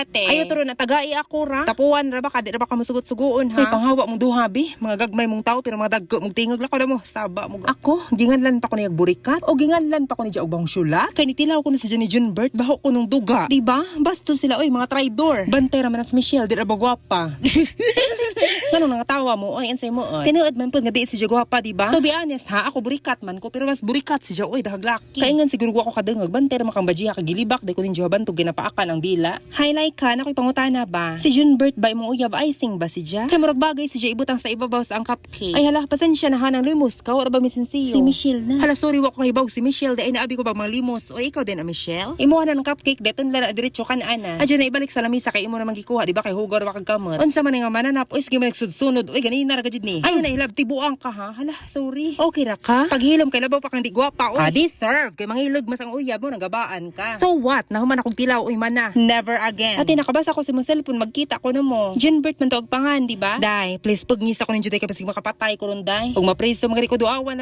Ate. Ayo turo na tagai ako ra. Tapuan ra ba ka, di ra ba ka musugot-sugoon, ha? Ay, panghawa mong duha, bi. Mga gagmay mong tao pero mga dagko mong tingog lakaw na mo. Saba mo. Ako, ginganlan pa ko niyag burikat o ginganlan pa ko ni og bahong syula. Kay nitilaw ko na si Jenny Junbert, baho ko nung duga. Di ba? Bastos sila oy, mga traidor. Bantay ra man si Michelle, di ra ba gwapa? Ngano nangatawa mo? Oy, unsay mo, oy? Tinuod man pud nga di si siya gwapa, di ba? To be honest ha, ako burikat man ko pero mas burikat si siya oy, dahag laki. Kaingan siguro ko kadungog, bantay ra man kang bajiha kag gilibak day ko nin bantog ginapaakan ang dila. Hi Laika, nakoy pangutana ba? Si Junbert ba imong uyab, icing ba si siya? Kay murag bagay si siya ibutang sa ibabaw sa ang cupcake. Ay hala, pasensya na ha nang limos ka, ora ba misinsiyo? Si Michelle na. Hala, sorry, wa ko kahibaw si Michelle dai naabi ko ba mga limos. O ikaw din, a Michelle? Imuha na ng cupcake deton la na diretso kan ana. Adyo na ibalik sa lamisa kay imo namang gikuha, di ba, kay hugaw ra kag kamot. Unsa man nga mananap, oy sige man nagsudsunod, oy ganina ra gajud ni. Ayo na ilab tibuang ka ha. Hala, sorry. Okay ra ka? Paghilom kay labaw pa kang di gwapa, oy. Ah, deserve kay mangilog mas ang uyab mo nagabaan ka. So what? Nahuman akong tilaw, oy mana. Never again. Ate, nakabasa ko sa imong cellphone, magkita ko na mo. Junbert man to og pangan, di ba? Day, please pagngisa ko ninyo day kay basig makapatay ko ron, day. Ug mapreso mga ko duawan.